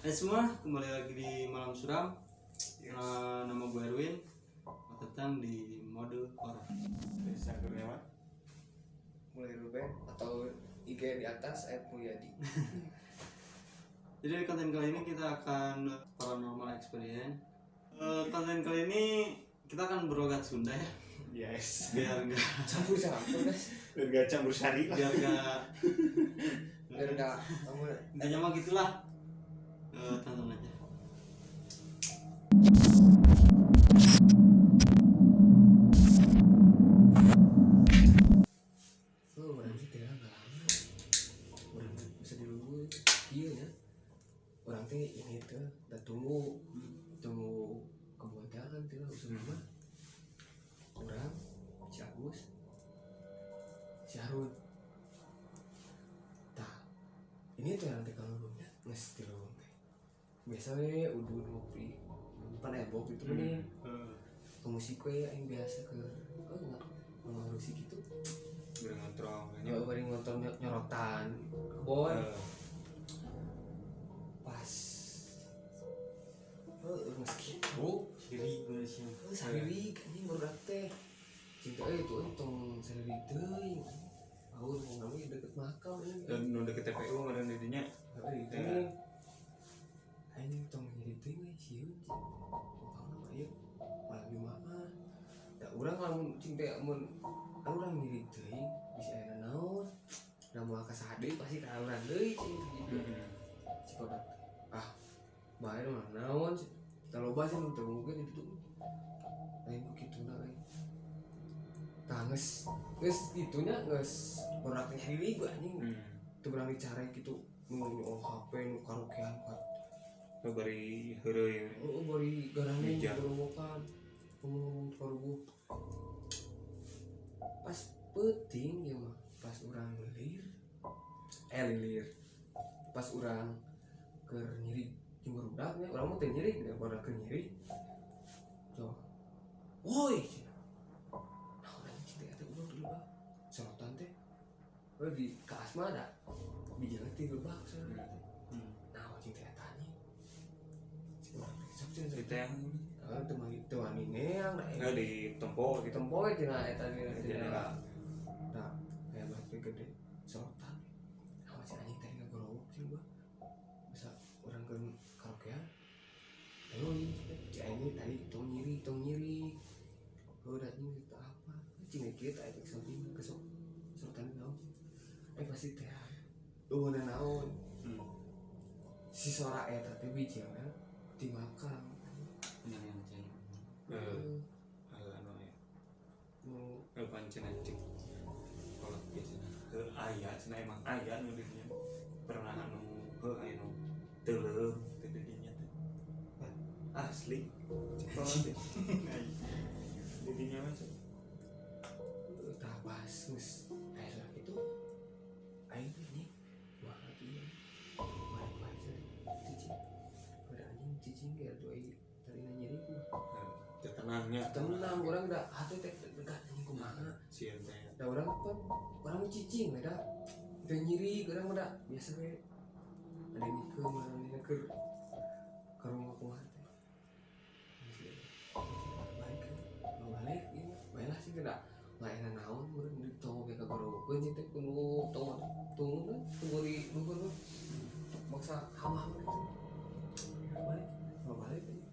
Hai semua, kembali lagi di Malam Suram. Yes. Nama gue Erwin. Selamat datang di mode horor. Desa Kurniawan. Mulai Ruben atau IG di atas @mulyadi. Jadi di konten kali ini kita akan paranormal experience. Konten kali ini kita akan berlogat Sunda ya. Yes. Biar enggak Campur-campur guys. Biar gak campur sari lah. biar enggak Biar enggak kamu intinya mah gitulah. Tonton aja. Oh, orang sih tidak enggak lama. Orang bisa dulu iya ya. Orang teh ini tuh udah tunggu tunggu kebuatan tuh usul mah. Orang si Agus, si Harun. Tah, ini tuh yang teh kalau belumnya nges di lowong teh. Biasa we udun ngopi. Pan ebok gitu nih. Ke musik we yang biasa ke oh enggak ngurusi gitu. Biar ngontrol. Nyoba bari ngontrol nyorotan kebon. Pas geus kitu Siri gue sih. Saririk anjing barudak teh. Cinta euy itu tong saririk teuing. Aku mau kami deket makam ini. Dan nu deket TPU mana didinya. Heeh, itu. Ya. Anjing tong nyeri teuing we sieun cing. Makam mah ieu malam Jumaah. Da urang lamun cing teh mun urang nyeri teuing bisa aya naon. Da moal kasade pasti ka urang deui cing gitu. Si kodak. Ah, bae mah naon sih. Teu loba sih nu teu mungkin itu. Lain nu kituna euy. Tah geus geus kitunya geus barudak teh nyeri gua anjing. Teu berani dicarek gitu. Nu oh HP nu karaokean kan. Nu bari heureuy. Oh, bari garandeng Meja. gorowokan. Ngomong-ngomong karuguh. Pas peuting ya mah, pas urang lilir. Lilir. Pas urang keur nyiri jeung barudak nya, urang mah teu nyiri, da barudak keur nyiri. So. Woi. Nah, urang cing teh eta urang teu lebak. Sorotan teh. Oh, di ka asma da. Bijana teh lebak sorotan teh. Nah, cing teh eta anjing. Cing urang teh sok cenah. Di teh. Heeh, teu mani teu wani neang da. Enggak di tempo Di gitu. tempo we cenah eta dina Jendela. Nah, kayak batu gede sorotan. Nah, cing anjing teh ngagorowok cing gua. Bisa urang keur karaokean. Ayo cing anjing tadi tong nyiri, tong nyiri. Oh, da anjing itu apa? Cing kieu teh eta samping kesok sorotan naon. Pasti teh. Eueuh naon. Si sora eta teh bijilna di makam. Penyarian ceng. Heeh. Anu ya. Nu Pancen anjing. Kolot biasana. Heuh aya cenah emang aya nu didinya. Pernah anu heuh aya nu teuleum teh didinya teh. Asli. Cek kolot teh. Didinya mah cek. Tah pas geus aya suara kitu. Aing teh anjing. Wah, atuh ieu. Balik-balik teh cicing. Udah anjing cicing ge atuh aing tadina nyeri mah. Teu tenangnya. Tenang urang da hate teh deg-degan anjing kumaha. Sieun teh. Da urang pan urang mah cicing we da. Teu nyiri urang mah da biasa we. Ada nikeun maranehna keur ka rumah kumaha teh. Balik mau balik ieu bae lah sih da. Lain naon urang di tong ge kagorowokeun cing teh kudu tong tunggu kan tunggu di luhur mah. Maksa hamah gitu. Balik, mau balik aja.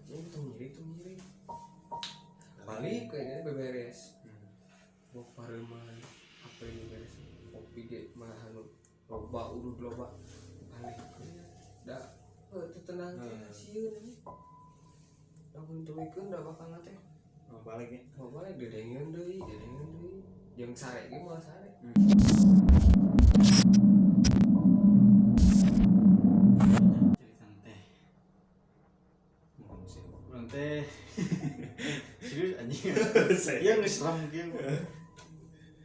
Cing tong nyiri, tong nyiri. Balik kayaknya beberes. Mau pareman, apa yang beres? Kopi ge malahan loba udud loba. Balik. Da teu tenang teh sieun anjing. Lamun teuikeun da bakal teh. Mau balik ya. Mau balik dedengeun deui, dedengeun deui. Jeung sare ge moal sare. Cerita teh. Mohon sih. Urang teh. Serius anjing. Saya. Iya geus seram kieu.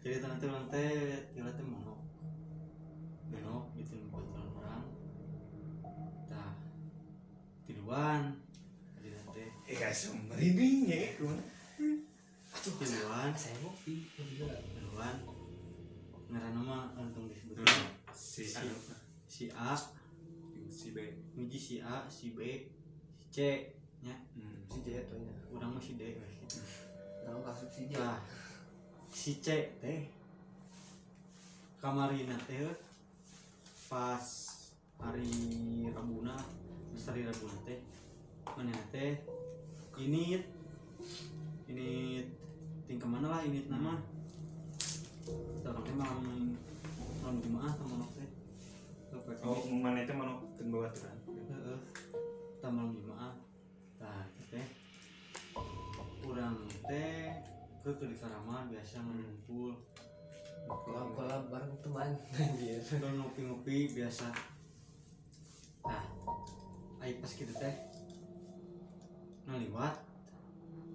Cerita nanti urang teh tila teh monok. Monok gitu baturan urang. Tah. Tiluan. Tadi teh Asa merinding ya kumaha. Atuh, tiluan, saya ngopi. tiluan. Ngaranna mah entong disebut. Si Si anu si A Si B. Nuji si A, si B, si C nya. Si J atuh nya. Urang mah si D we gitu. Urang asup si J. Nah, si C teh kamarina teh pas hari Rabuna, pas hari Rabuna teh manehna teh init ting kemana lah init nama. Tah teh malam Jumat tah manok teh. Oh, mana teh manok teu babaturan. Heeh. Tah malam Jumat. Tah teh urang teh ke di Karaman biasa ngumpul. Kolab bareng teman anjir. Ngopi-ngopi biasa. Nah, ai pas kitu teh ngaliwat.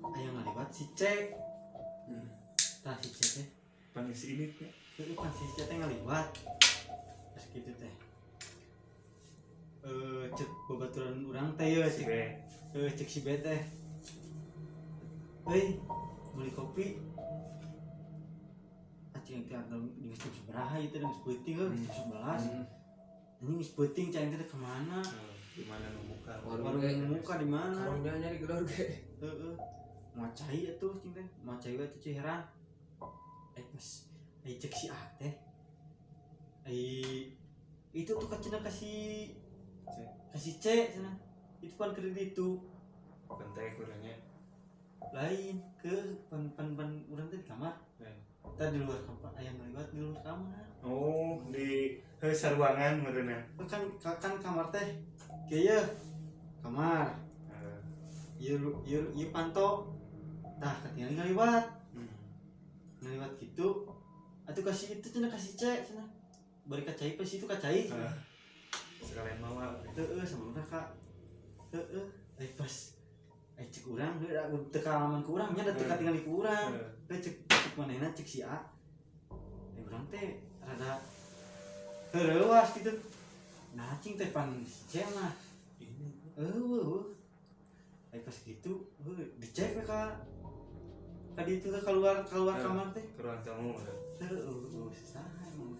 Aya ngaliwat si C. Tah si C teh pan si ini teh. Heeh, pan si C teh ngaliwat. Pas kitu teh. Cek babaturan urang teh ye si B. Cek si B teh. Euy, beli kopi. Acing teh geus jam sabaraha ieu teh geus peuting heuh, jam 11. Anjing geus peuting cai teh kemana? Di mana nu muka? Warung nu muka di mana? Karunya nyari gedor ge. Heeh. Moal cai atuh cing teh, moal cai we atuh Ciherang. Pas ai cek si A teh. Ai itu tuh kacina kasih C. Kasih C cenah. Itu pan keur ditu. Pantai kurangnya. Lain ke pan urang teh di kamar. Tadi di luar kamar aya ngaliwat di luar kamar. Oh, di saruangan meureunna. Kan kamar teh kieu ye. Kamar. Ieu panto. Tah katingali ngaliwat. Ngaliwat kitu. Atuh kasih itu cenah kasih C cenah. Bari ka cai pas itu ka cai. Sekalian mawa. Heeh, sebelumna ka. Heeh, ai pas ai cek urang heuh teu kaalaman ku urang nya da teu katingali ku urang. Heuh cek manehna cek si A. Ai urang teh rada heurewas kitu. Nah, cing teh pan si C mah. Eueuh. Ai pas kitu heuh dicek we ka ditu ka keluar kamar teh. Ke ruang tamu. Heueuh, saha emang.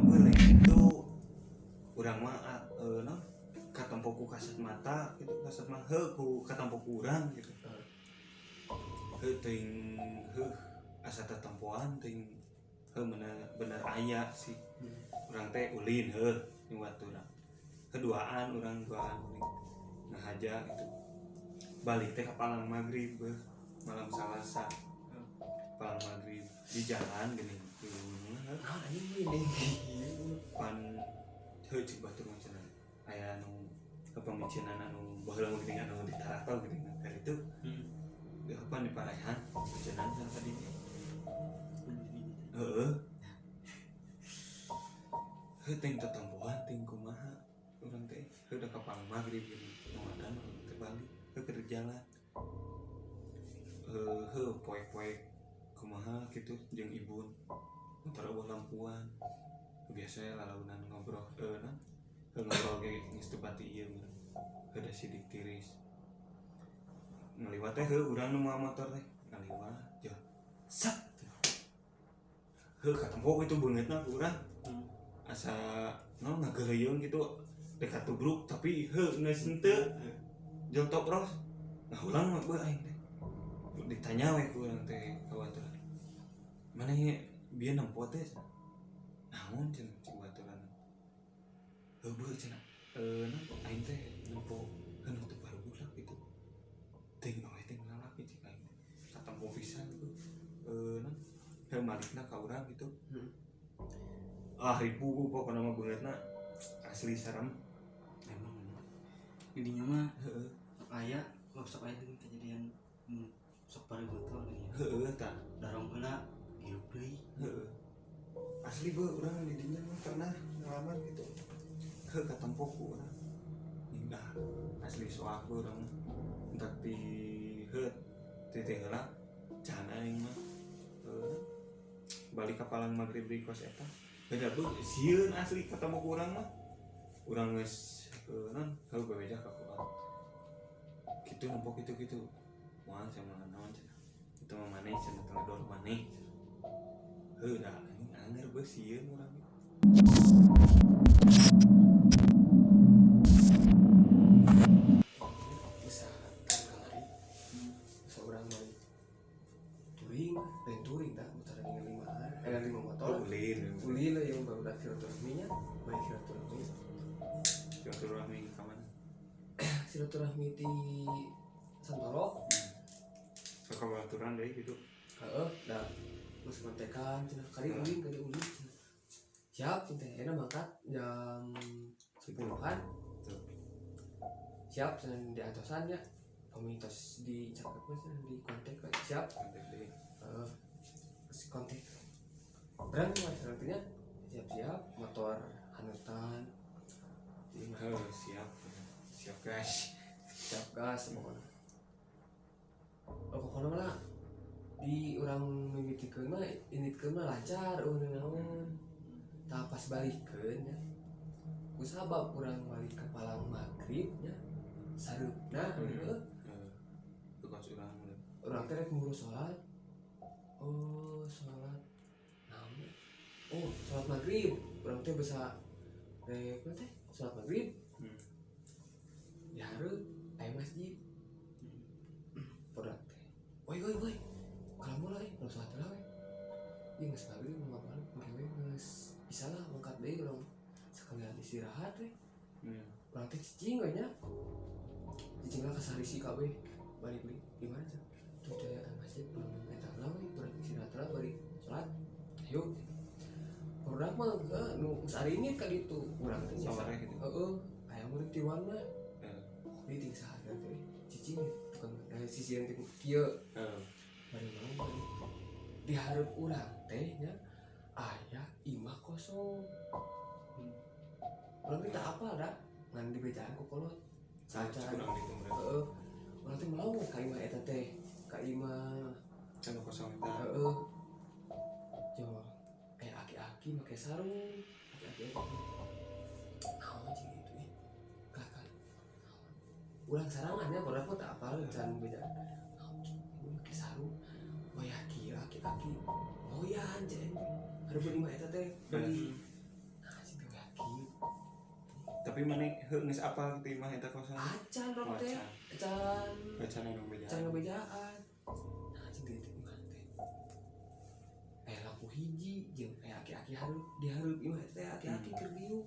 Boleh itu urang mah naon katempo ku kasat mata gitu, kasat mah heuh ku katempo ku urang gitu. Heuh teuing heuh asa tatempoan teuing heuh bener aya sih. Urang teh ulin heuh nyuwat urang. Keduaan urang duaan ulin. Ngahaja gitu. Balik teh ka palang magrib heuh malam Salasa. Palang magrib di jalan geuning Nah, anjing geuning. Pan heuh cek batur mah cenah. Aya anu pamicenan anu baheula mah geuning anu di tarato geuning ka ditu. Heuh pan di paraehan micenan cenah ka dinya. Heeh. Heuh teh tetempoan teh kumaha urang teh heuh da ka palang magrib geuning ngodan urang teh balik heuh keur jalan. Heuh poek-poek kumaha kitu jeung ibun. Motor eueuh lampuan. Biasanya lalaunan ngobrol naon ngobrol ge geus teu pati ieu mah. Heuh da sidik tiris. Ngaliwat teh heuh urang nu mawa motor teh ngaliwat jauh. Sat. Heuh katempo kitu beungeutna ku urang. Asa naon ngageureuyeung kitu rek katubruk tapi heuh geus henteu. Jol top ros. Ngahulang mah beuh aing teh. Ditanya we ku urang teh ka baturan. Mana bieu nempo teh? Naon cenah cek baturan. Heuh beuh cenah. Naon aing teh nempo heuh teu barudak kitu. Teuing awe teh lalaki cek aing teh. Katempo pisan beuh. Naon heuh malikna ka urang kitu. Ah ribu pokona mah beungeutna asli serem. Emang didinya mah heuh sok aya, sok aya deui kejadian sok baru betul gini. Heeh tah. Darong heula hirup deui. Heeh. Asli beuh urang di dinya mah pernah ngalaman gitu. Heuh katempo ku urang. Nah, asli soak beuh urang mah. Entak di heuh teh heula can aing mah. Heuh. Balik ka palang magrib di kos eta. Beda beuh sieun asli katempo ku urang mah. Urang geus naon heuh bebeja ka kolot. Kitu nempo kitu-kitu. Moal sama naon cenah. Itu mah maneh cenah teledor maneh. Heuh da anjing Anger gue sieun urang. Bisa kamari. Bisa urang balik touring, lain touring dah, motor dengan lima motor. Ulin. Ulin lah yang baru dah silaturahminya, baik silaturahmi. Silaturahmi ka mana? Silaturahmi di Santoro. Sok kabaturan deui gitu. Heeh, dah. Geus kontekan cenah kali ulin cenah. Siap cenah teh ayeuna mangkat jam 10-an. Siap cenah di atosan nya. Pami tos dicaket mah cenah di kontak we. Siap. Kontak deui. Heeh. Geus kontak. Berang mah cenah siap-siap motor hanutan. Heuh, siap. Siap gas. Siap gas pokona. Oh, pokona mah di urang mimitikeun mah initkeun mah lancar eueuh naon. Tah pas balikeun nya. Ku sabab urang balik ke Palang magrib nya. Sareupna heueuh. Tukang urang. Urang teh rek ngurus salat. Oh, salat naon? Oh, salat magrib. Urang teh bisa rek teh salat magrib. Di hareup aya masjid. Produk teh. Woi woi woi. Kalau mulai kalau salat lah we. Ieu geus magrib mau ngapain? Engke we geus bisa lah mangkat deui urang sekalian istirahat we. Urang teh cicing we nya. Cicing lah kasarisi kabeh. Balik deui. Di mana cenah? Tuh teh aya masjid urang eta lah we, urang istirahat lah bari salat. Ayo. Produk mah heuh nu geus aringit ka ditu. Urang teh sore gitu. Heeh, aya murid tiwan mah. Di ting saha teh cicing tukang sisian teh kieu. Heeh. Bari malam di hareup urang teh nya aya imah kosong. Urang teh teu apal da ngan dibejaan ku kolot. Sacan. Heeh. Urang teh melawan ka imah eta teh, ka imah anu kosong eta. Heeh. Jo, aya aki-aki make sarung, aki-aki eta. Naon cing itu ih. Kakak. Urang sarangan nya baru aku tak apal can bejaan. Make sarung. Wah kieu aki-aki. Moyan cen. Hareup imah eta teh beli. Nah, cing teh wah kieu. Tapi maneh heuh geus apal kitu imah eta kosong. Acan rong teh. Acan. Acan anu bejaan. Acan bejaan. Nah, cing teh imah teh. Aya lampu hiji jeung aya aki-aki hareup di hareup imah teh aki-aki keur diuk.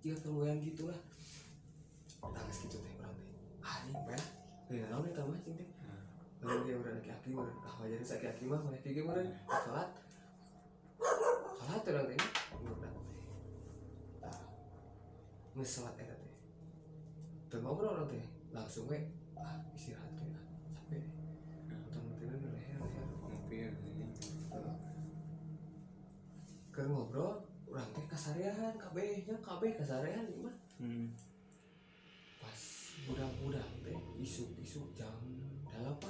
Jiga keur moyan gitulah. Tangis kitu teh urang teh. Ah, anjing bae. Lain naon eta mah cing teh. Lalu dia urang aki-aki urang ah wajarnya aki-aki mah maneh ge meureun salat. Salat urang teh urang teh. Tah. Geus salat eta teh. Teu ngobrol urang teh, langsung we ah istirahat we ah capek. Utang teh leher leher ngopi ya. Keur ngobrol urang teh kasarean kabeh nya kabeh kasarean ieu mah. Pas hudang-hudang teh isuk-isuk jam 8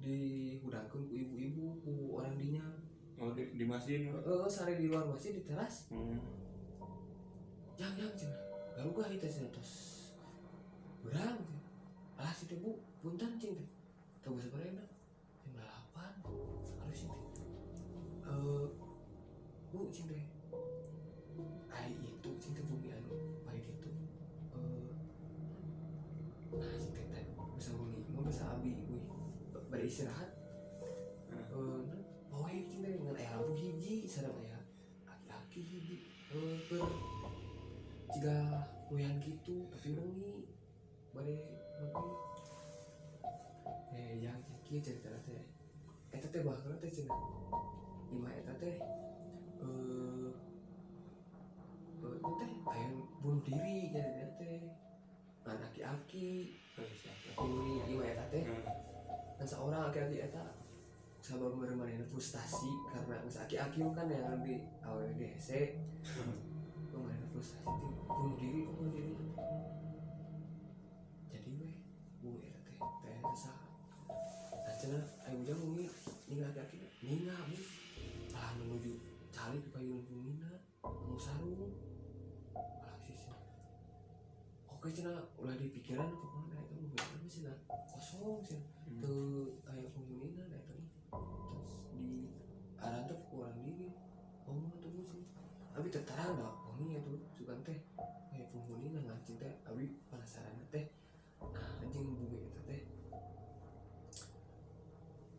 dihudangkeun ku ibu-ibu ku orang dinya. Oh di masjid? Heeh, sare di luar masjid di teras. Jang cenah. Garugah ieu teh cenah tos. Beurang cenah. Alah si teh Bu, punten cing teh. Teu sabaraha jam 8. Alus cing teh. Bu cing teh. Ai itu cing teh bumi anu bari ditu. Nah cing teh teh bisa wengi mah bisa abi euy. Bari istirahat. Poe cing teh ngan aya lampu hiji sareng aya aki-aki hiji. Keur jiga moyan kitu tapi wengi bari maghrib. Yang kieu caritana teh. Eta teh baheula teh cenah. Imah eta teh teh aya bunuh diri nya teh. Ngan aki-aki penghuni imah eta teh. Ngan saorang aki-aki eta sabab manehna frustasi karena geus aki-aki kan yang di awewe ge hese. Manehna frustasi teh bunuh diri bunuh diri. Jadi we bu eta teh teh saha. Nah cenah aya ujang wengi ningal aki-aki ningal bu. Malah menuju calik di payung bumina mau sarung. Malah sih. Oke cenah ulah di pikiran pokoknya da eta mah mah cenah kosong cenah. Teu aya penghunina da eta mah. Terus di arantep ku urang diri.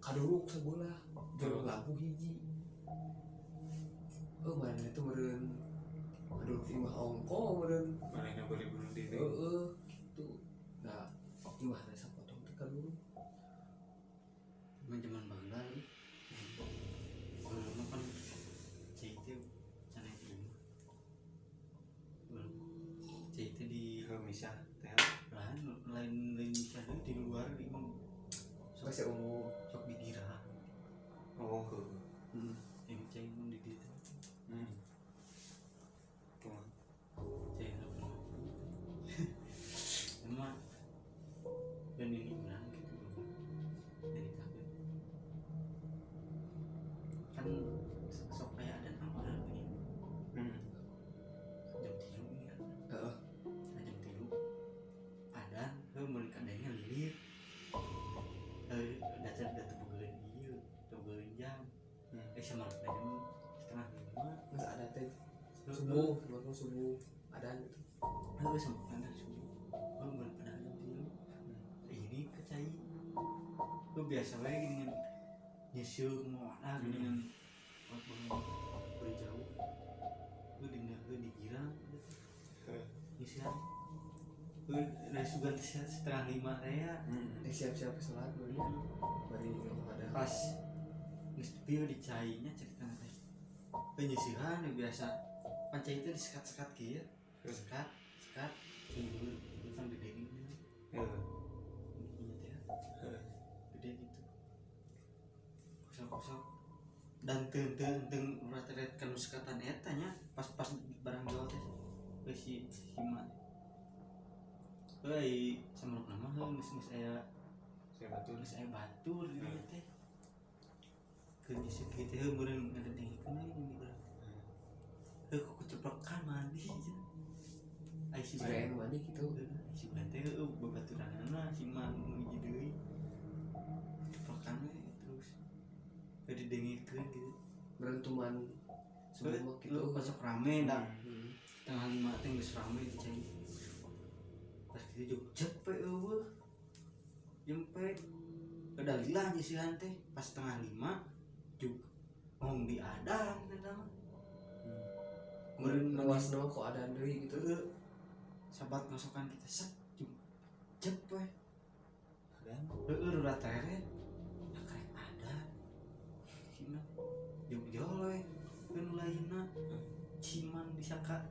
Kaduruk sebelah jero lampu hiji. Oh, mana itu meureun aduh imah ongko meureun manehna bari bunuh diri. Heeh, gitu. Nah, imahna sapotong teh kaduruk. Emang zaman baheula ieu. Baheula mah kan cai teh can aya di imah. Cai teh di Heuh misah teh. Lain lain lain misah deui, di luar di imah. Sok Masih umum. Sok digira. Oh, heuh. Heeh. Yang cai mun di dieu teh. Kumaha? Cai nu kumaha. Emang dan ini urang gitu nyaritakeun. Kan sok aya adan awal gini. Jam 3 ini kan. Heeh. Nah, jam 3 adan heuh mun kadangnya lilir. Heuh dasar da teu bogaeun ieu, teu bogaeun jam. Sama jam 4:30. Geus ada teh subuh, sebelum subuh adan gitu. Heuh sama adan subuh. Heuh mun pada jam 3. Ini ke cai. Lu biasa wae gini kan nyeuseuk kumaha gini kan. Berjauh. Lu dina heuh digirang gitu. Nyeuseuk. Lu dari sugan 4:30 teh ya. Siap-siap sholat bari. Bari ada. Pas geus tepi di cainya ceritana teh. Penyisihan yang biasa. Pan cai teh disekat-sekat kieu. Sekat, sekat, timbul itu kan gede gini. Heeh. Ininya teh. Gede gitu. Kosong-kosong. Dan teu urat-ret kanu sekatan eta nya pas-pas barang jual teh. Geus si Sima. Heuh, samaruk nama heuh geus geus aya Saya batur. Geus aya batur di dieu teh. Keur nyeuseuk kieu teh heuh meureun ngadengkeun we ini urang. Heuh ku keceplokan mandi cenah. Ai si Jika anu mandi gitu. Si Ban teh heuh babaturanana si Man nu hiji deui. Keceplokan we terus. Heuh didengekeun gitu. Berentuman subuh mah gitu. Lu masuk rame dah. 4:30 teh geus rame di cai. Pas kitu juk jempe eueuh. Jempe. Kedalilah nyisihan teh pas 4:30 juk ngomong di adan eta mah. Meureun luas mah kok adan deui gitu. Heeh. Sabat masukan kita set juk jep we. Adan. Heeh udah teret. Nah, karek adan. Cina juk jol we. Keun lainna. Ciman disangka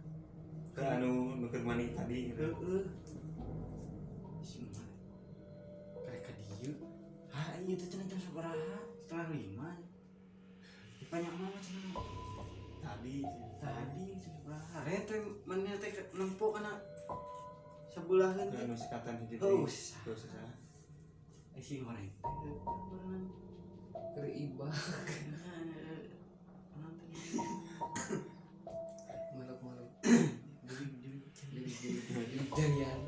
Ke anu nu keur mandi tadi gitu. Heeh. Ciman. Karek ka dieu. Ha ieu teh cenah jam sabaraha? 4:30. Dipanyak mah cenah. Tadi Tadi sabaraha? Rete maneh teh nempo kana sebelahan teh. Anu sekatan hiji Oh, deui. sah. Terus sah. Eh si goreng teh berenang. Keur ibah maluk-maluk. Jadi jarian.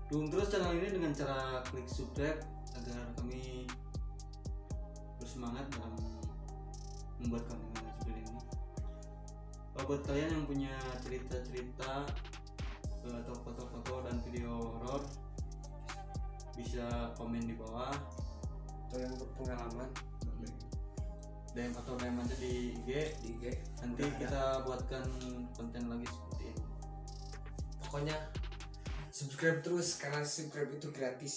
Dukung terus channel ini dengan cara klik subscribe agar kami bersemangat dalam membuat konten seperti ini. Buat kalian yang punya cerita-cerita atau foto-foto dan video horor bisa komen di bawah Atau yang berpengalaman DM atau DM aja di IG. Di IG. Nanti Udah ada. kita buatkan konten lagi seperti ini. Pokoknya subscribe terus karena subscribe itu gratis.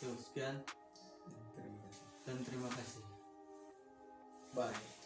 Yuk, sekian Terima kasih. dan terima kasih. Bye.